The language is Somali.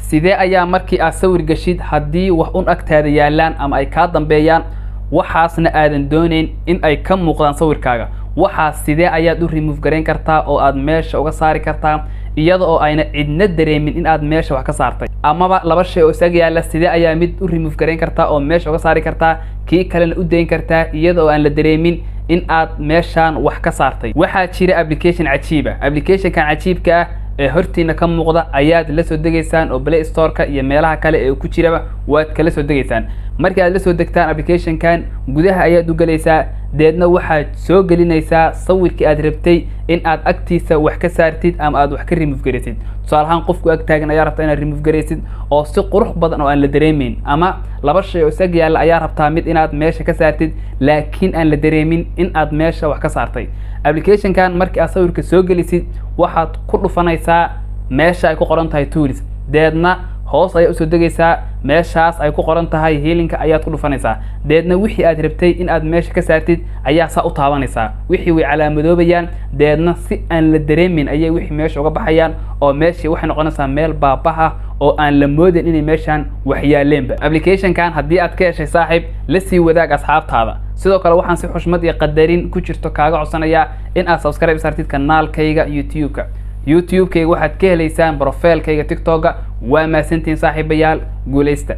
Sidee ayaa markii aad sawir gashid, haddii wax un agtaada yaalaan ama ay kaa dambeeyaan, waxaasna aadan dooneyn in ay ka muuqdaan sawirkaaga, waxaas sidee ayaad u remove garayn kartaa oo aad meesha uga saari kartaa iyada oo ayna cidna dareemin in aad meesha wax ka saartay? Amaba laba shay oo isaga yaalla, sidee ayaa mid u remove garayn kartaa oo meesha uga saari kartaa, kii kalena u dayn kartaa, iyada oo aan la dareemin in aad meeshaan wax ka saartay? Waxaa jira application cajiiba. Applicationkan cajiibka ah ee hortiina ka muuqda ayaad la soo degaysaan, oo Play Storeka iyo meelaha kale ee ku jiraba waad kala soo degaysaan. Markii aad la soo degtaan applicationkan, gudaha ayaad u gelaysaa, deedna waxaad soo gelinaysaa sawirkii aad rabtay in aad agtiisa wax ka saartid ama aad wax ka remove garaysid. Tusaale ahaan, qofku ag taagan ayaa rabtaa inaad remove garaysid oo si qurux badan oo aan la dareemeyn, ama laba shay oo isag yaalla ayaa rabtaa mid inaad meesha ka saartid, laakiin aan la dareemin in aad meesha wax ka saartay. Applicationkan markii aad sawirka soo gelisid, waxaad ku dhufanaysaa meesha ay ku qoran tahay Tools, deedna hoos ayaa usoo degaysaa, meeshaas ay ku qoran tahay Healing-ka ayaad ku dhufanaysaa. Deedna wixii aad rabtay in aad meesha ka saartid ayaa saa u taabanaysaa. Wixii way calaamadoobayaan, deedna si aan la dareemin ayay wixii meesha uga baxayaan, oo meeshii waxay noqonaysaa meel baabah ah oo aan la moodin inay meeshaan waxyaaleenba. Applicationkan haddii aad ka heshay, saaxiib, la sii wadaag asxaabtaada. Sidoo kale waxaan si xushmad iyo qadarin ku jirto kaaga codsanayaa in aad subscribe saartid kanaalkayga YouTube-ka. YouTube-kayga waxaad ka helaysaan profile-kayga TikTok-ga. Waa mahadsantihiin, saaxiibayaal, guuleysta.